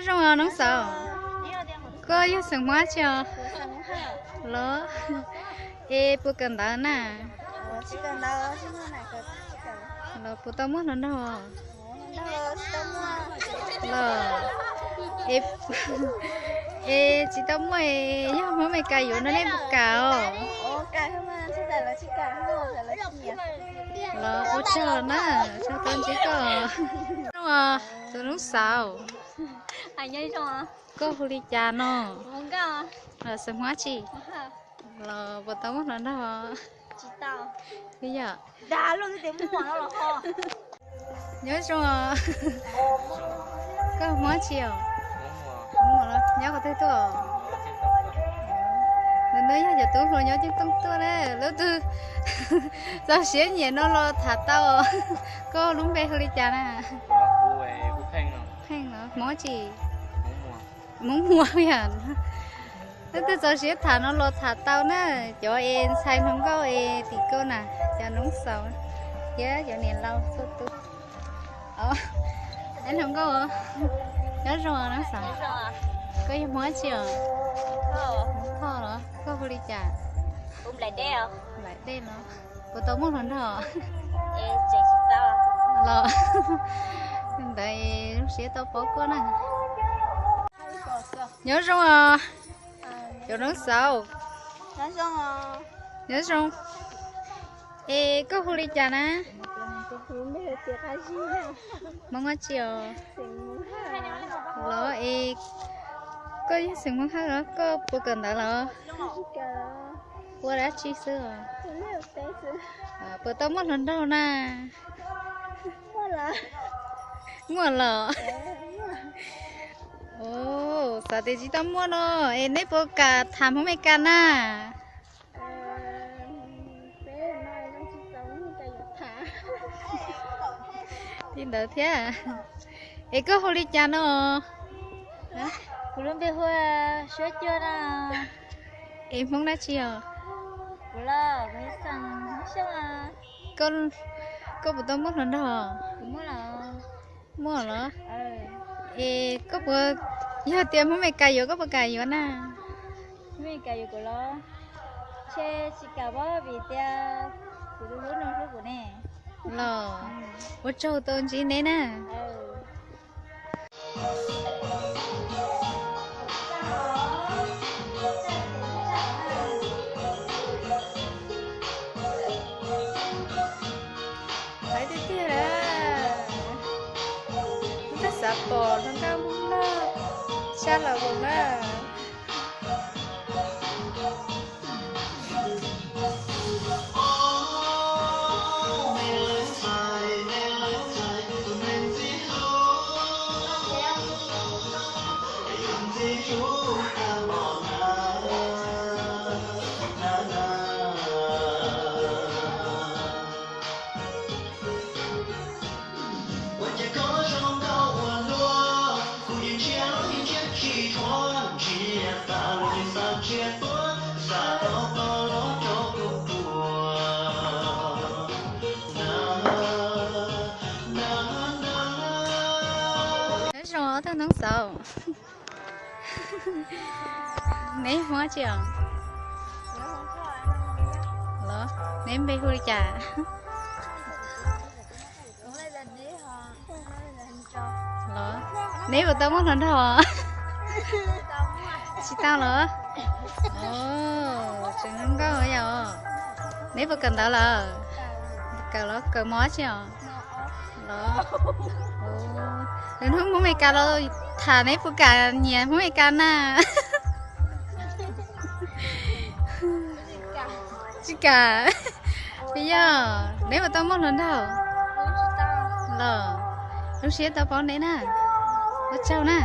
Zoo os Noob Xauv, koj yog xeem Hmoob tsi os? Los, es puas kawm ntawv na? Los puas tau muaj hluas nraug? Los, es tsis tau muaj, yog Hmoob Amelikas yuav no nej puas kam os? Los ua tsaug na, tsaug tau ntsib koj. Zoo os tus Noob Xauv, koj hu li cas no? Xeem Hmoob tsi? Los puas tau muaj hluas nraug? Yog, nyob zoo os. Koj Hmoob tsi os? Nyob qhov twg tuaj? Ntawm no yog cov tub hluas nyob Ceeb Tooj tuaj na, lub twg txaus siab nyiam no los tham tau. Koj lub npe hu li cas na? Pheej los, Hmoob tsi? Hmoob Muas yog. Lub twg txaus siab tham no los tham tau na, cov es ntxhais hluas nkauj es tim koj na, cov Noob Xauv thiab cov niam laus txhua tus. Hluas nkauj, nyob zoo Noob Xauv. Koj yog Hmoob tsi os? Hmoob Thoj los? Koj hu li cas? Nplaim Dej los? Puas tau muaj hluas nraug? Los, ntawd zoo siab tau paub koj na. Nyob zoo os, cov Noob Xauv. Nyob zoo. Es koj hu li cas na? Hmoob tsi os? Los es koj yog xeem Hmoob Hawj los? Koj puas kawm ntawv los? Ua dab tsi xwb os? Puas tau muaj hluas nraug na? Muaj los? Xav tias tsis tau muaj no, es neb puas kam tham Hmoob Amelikas na? Li ntawd thiab. Es koj hu li cas no? Kuv lub npe hu Suab Cuag na. Es Hmoob dab tsi os? Kuv los, kuv xeem Hmoob Xyooj. Koj puas tau muaj hluas nraug? Muaj los? Es koj puas, yog tias Hmoob Amelikas yuav koj puas kam yuav na? Hmoob Amelikas yuav kuv los? Ntshe tsis kam os vim tias kuv tus hlub no hlub kuv ne. Los, ua tsaug tau ntsib neb na. Hais tiag tiag na, twb xav pom hluas nkauj Hmoob Lauj sab laug na. Nyob zoo ob tug Hmoob Xauv. Neb Hmoob tsi os? Los, neb npe hu li cas? Los, neb puas tau muaj hluas nraug? Tsis tau los? Tseem zoo nkauj yom. Neb puas kawm ntawv lawm? Kawm los, kawm mos tsi os? Los, lwm hnub Hmoob Amelikas los tham neb puas kam nyiam Hmoob Amelikas na? Tsis kam. Puas yog? Neb puas tau muaj hluas nraug? Los, zoo siab tau paub neb na. Ua tsaug na.